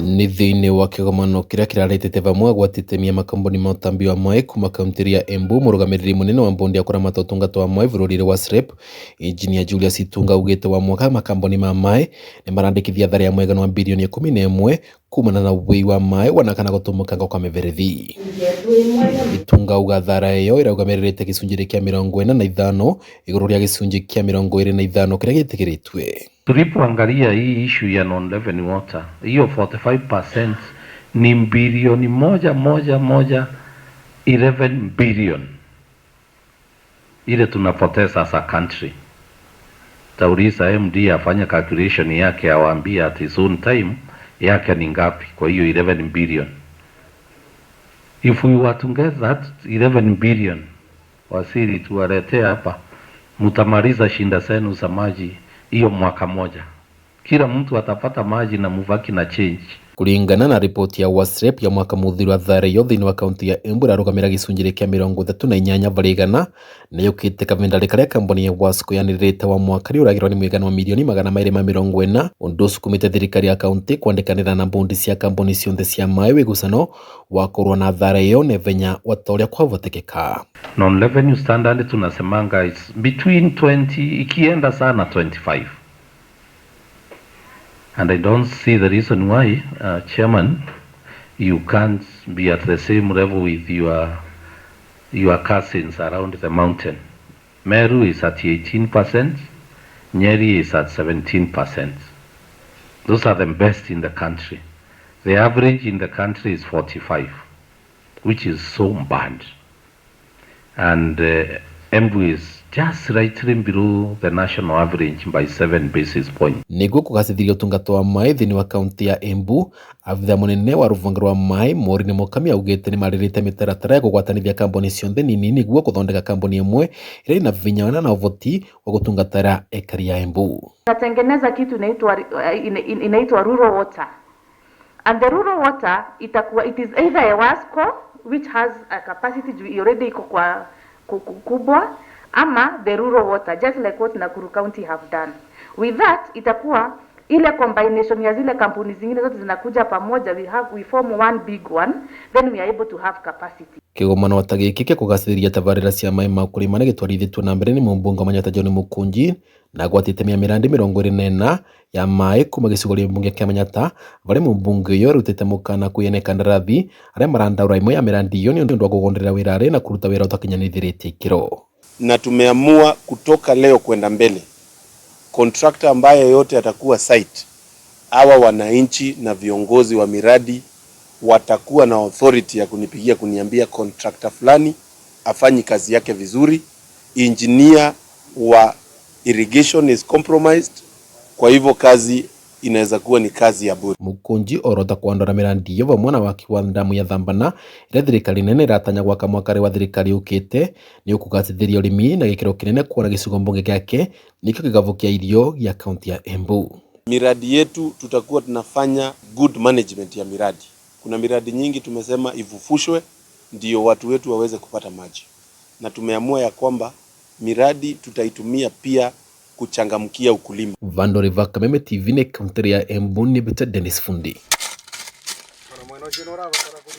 Nĩ thĩinĩ wa kĩgomano kĩrĩa kĩraretete vamwe agwatĩtemia makambuni ma ũtambi wa maĩ kuma kaunti ya Embu, mũrũgamĩrĩri mũnene wa mbondi ya kũramata ũtungata wa maĩ bũrũri-inĩ wa SREP Engineer Julius Itunga augĩte wa mwaka makambuni ma maĩ nĩ marandĩkithia thara ya mwegano wa birioni 11 kumana na wĩi wa maĩ wana kana gũtumũkanga kwa mĩberethi. Itunga auga thara ĩyo ĩrũgamĩrĩrĩte gĩcunjĩ kĩa 45 igũrũ rĩa gĩcunjĩ kĩa 25 kĩrĩa gĩtĩkĩrĩtue. Tulipoangalia hii issue ya non revenue water, hiyo 45% ni bilioni 1 1 1 11 billion ile tunapoteza as a country. Tauliza MD afanye calculation yake awaambie at his own time yake ni ngapi kwa hiyo 11 billion. If we were to get that 11 billion, wasiri tuwaletee hapa, mtamaliza shinda zenu za maji hiyo mwaka moja. Kila mtu atapata maji na mubaki na change. Kũringana na riboti ya WASREB ya mwaka mũthiru, athara ĩyo thĩinĩ wa kaunti ya Embu ĩrarũgamĩra gĩcunjĩ kĩa 38%, na yũkĩte kabendarĩ karĩa kambuni ya Wasco yanĩrĩrĩte wa mwaka rĩũragĩrwo nĩ mũigana wa milioni 240, ũndũ ũsukumĩte thirikari ya kaunti kwandĩkanĩra na mbondi cia kambuni cionthe cia maĩ wĩgucano wa kũrũa na thara ĩyo naihenya wa ta ũrĩa kwahotekeka. Non revenue standard tunasemanga is between 20, ikienda sana 25, and I don't see the reason why, chairman, you can't be at the same level with your cousins around the mountain. Meru is at 18%, Nyeri is at 17%. Those are the best in the country. The average in the country is 45, which is so bad, and Embu is just slightly below the national average by 7 basis points. Nĩguo kũgacĩrithia ũtungata wa maĩ thĩinĩ wa kaunti ya Embu, abitha mũnene wa rũhonge rwa maĩ Maureen Mukami augĩte nĩ marĩrĩte mĩtaratara ya kũgwatanithia kambuni cionthe nini nĩguo gũthondeka kambuni ĩmwe ĩrĩa ĩna vinya na ũhoti wa gũtungatĩra ekari ya Embu. Tunatengeneza kitu inaitwa rural water, and the rural water itakuwa, it is either a WASCO which has a capacity juu already iko kwa kubwa, ama the rural water, just like what Nakuru County have done. With that, itakuwa ile combination ya zile kampuni zingine zote zinakuja pamoja, we form one big one, then we are able to have capacity. Kĩgomano ta gĩkĩ kĩa kũgacĩrithia tabarĩra cia maĩ ma kũrĩma nĩ gĩtwarithĩtio na mbere nĩ mũmbunge wa Manyatta John Mũkũnji, na gwatĩte mĩrandi 24 ya maĩ kuma gĩcigo kĩa mbunge kĩa Manyatta, varĩa mũmbunge ũyũ arutĩte mũkana kwĩ ene kandarathi arĩa marandaũra ĩmwe ya mĩrandi ĩyo nĩ ũndũ wa kũgonderera wĩra na kũruta wĩra ũtakinyanĩrĩtie ikĩro. Na tumeamua kutoka leo kwenda mbele, contractor ambaye yote atakuwa site, hawa wananchi na viongozi wa miradi watakuwa na authority ya kunipigia kuniambia contractor fulani afanyi kazi yake vizuri, engineer wa irrigation is compromised. Kwa hivyo kazi inaweza kuwa ni kazi ya bure. Mũkũnji orota kwandora mĩrandi ĩyo vamwe na waki wa ndamu ya Thambana ĩrĩa thirikari nene ĩratanya gwaka mwaka wa thirikari ũkĩte nĩ ũkũgacĩrithia ũrĩmi na gĩkĩro kĩnene, kuona gĩcigo mbunge gĩake nĩkĩo gĩgabu kĩa irio gĩa kaunti ya Embu. Miradi yetu tutakuwa tunafanya good management ya miradi. Kuna miradi nyingi tumesema ifufushwe ndio watu wetu waweze kupata maji, na tumeamua ya kwamba miradi tutaitumia pia kuchangamkia ukulima. Vandori va Kameme TV ne kaunti ya Embu ni Dennis Fundi.